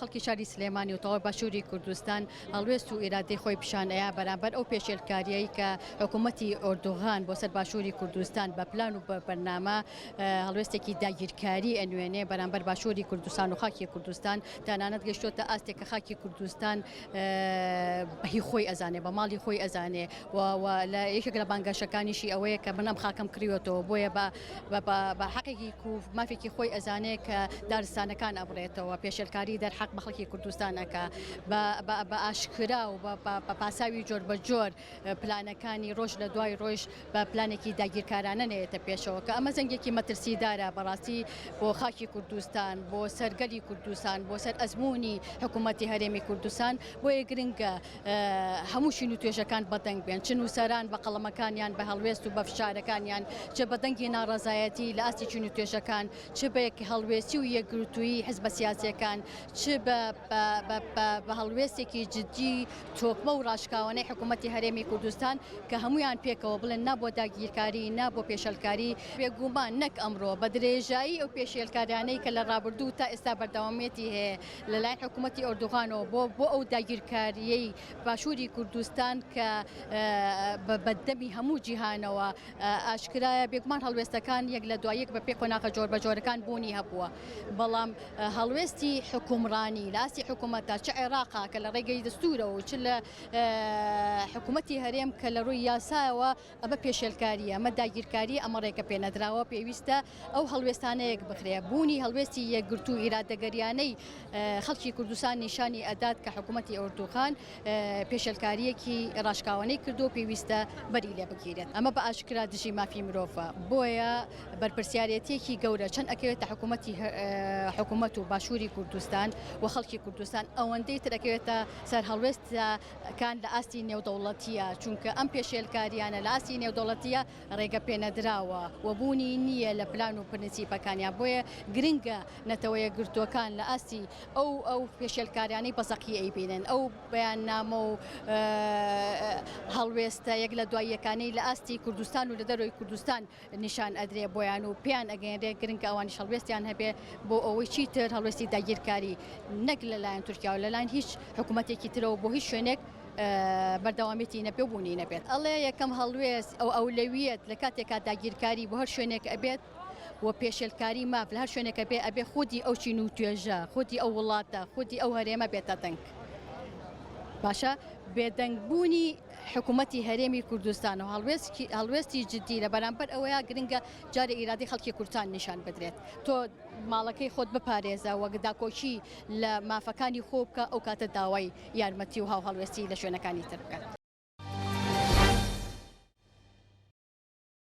خەڵکی شاری سلێمانی و تەواوی باشووری کوردستان هەڵوێست و ئیرادەی خۆی پیشان ئەیا بەرامبەر ئەو پێشێلکارییەی کە حکوومەتی ئۆردوغان بۆ سەر باشووری کوردستان بە پلان و بە بەرنامە هەڵوێستێکی داگیرکاری ئەنوێنێ بەرامبەر باشووری کوردستان و خاکی کوردستان تەنانەت گەیشتۆتە ئاستێک کە خاکی کوردستان بە هی خۆی ئەزانێ بە ماڵی خۆی ئەزانێ و لە یەکێک لە بانگەشەکانیشی ئەوەیە کە من ئەم خاکەم کڕیوەتەوە بۆیە بە بە حەقێکی و مافێکی خۆی ئەزانێ کە دارستانەکان ئەبڕێتەوە، پێشێلکاری دەرحەق بە خەڵکی کوردستان ئەکا، بە ئاشکرا و بە پاساوی جۆربەجۆر پلانەکانی ڕۆژ لە دوای ڕۆژ بە پلانێکی داگیرکارانە نەیەتە پێشەوە کە ئەمە زەنگێکی مەترسیدارە بەڕاستی بۆ خاکی کوردستان، بۆ سەر گەلی کوردستان، بۆ سەر ئەزموونی حکوومەتی هەرێمی کوردستان، بۆیە گرنگە هەموو چین و توێژەکان بەدەنگ بێن، چ نووسەران بە قەڵەمەکانیان، بە هەڵوێست و بە فشارەکانیان، چ بە دەنگی ناڕەزایەتی لە ئاستی چین و توێژەکان، چ بە یەکهەڵوێستی و یەکگرتوویی حزبە سیاسییەکان، چ بە هەڵوێستێکی جددی تۆکمە و ڕاشکاوانەی حکوومەتی هەرێمی کوردستان کە هەموویان پێکەوە بڵێن نا بۆ داگیرکاری، نا بۆ پێشێلکاری. بێگومان نەک ئەمڕۆ، بە درێژایی ئەو پێشێلکاریانەی کە لە ڕابردوو تا ئێستا بەردەوامییەتی هەیە، لەلایەن حکوومەتی ئۆردوغانەوە بۆ بۆ ئەو داگیرکارییەی باشووری کوردستان کە بە دەمی هەموو جیهانەوە ئاشکرایە، بێگومان هەڵوێستەکان یەک لە دوای یەک بەپێی قۆناغە جۆربەجۆرەکان بوونی هەبووە، بەڵام هەڵوێستی حوکمڕانی لە ئاستی حکوومەتدا چ عێراقا کە لە ڕێگەی دەستوورەوە و چ لە حکوومەتی هەرێم کە لە ڕووی یاسایەوە ئەمە پێشێلکارییە، ئەمە داگیرکارییە، ئەمە ڕێگەپێنەدراوە، پێویستە ئەو هەڵوێستانە یەکبخرێ. بوونی هەڵوێستی یەکگرتوو و ئیرادەگەریانەی خەڵکی کوردستان نیشانی ئەدات کە حکوومەتی ئۆردوغان پێشێلکارییەکی ڕاشکاوانەی کردووە و پێویستە بەری لێ بگیرێت. ئەمە بە ئاشکرا دژی مافی مرۆڤە، بۆیە بەرپرسیارێتییەکی گەورە چەند ئەکەوێتە حکوومەتی حکوومەت و باشووری کوردستان و خەڵکی کوردستان ئەوەندەی تر ئەکەوێتە سەر هەڵوێستە کان لە ئاستی نێودەوڵەتییە، چونکە ئەم پێشێلکارییانە لە ئاستی نێودەوڵەتییە ڕێگەپێنەدراوە و بوونی نییە لە پلان و پرنسیپەکانیان، بۆیە گرنگە نەتەوە یەکگرتووەکان لە ئاستی ئەو ئەو پێشێلکاریانەی بە زەقی ئەیبینن، ئەو بەیاننامە و هەڵوێستە یەک لە دوای یەکانەی لە ئاستی کوردستان و لە دەرەوەی کوردستان نیشان ئەدرێ بۆیان و پێیان ئەگەیەنرێ، گرنگە ئەوانیش هەڵوێستیان هەبێ بۆ ئەوەی چیتر هەڵوێستی داگیرکاری نەک لەلایەن تورکیاوە لەلایەن هیچ حکوومەتێکی ترەوە بۆ هیچ شوێنێک بەردەوامیی نەبێ و بوونی نەبێت. ئەڵێ یەکەم هەڵوێست ئەو ئەولەویەت لە کاتێکا داگیرکاری بۆ هەر شوێنێک ئەبێت و پێشێلکاری ماف لە هەر شوێنێک ئەبێ ئەبێ خودی ئەو چین و توێژە خودی ئەو وڵاتە خودی ئەو هەرێمە بێتە دەنگ. باشە بێدەنگ بوونی حکوومەتی هەرێمی کوردستان و هەڵوێستی جددی لە بەرامبەر ئەوەیە گرنگە جارێ ئیرادەی خەڵکی کوردستان نیشان بدرێت. تۆ ماڵەکەی خۆت بپارێزە وەک داکۆکی لە مافەکانی خۆ بکە ئەو کاتە داوای یارمەتی و هاوهەڵوێستی لە شوێنەکانی تر بکە.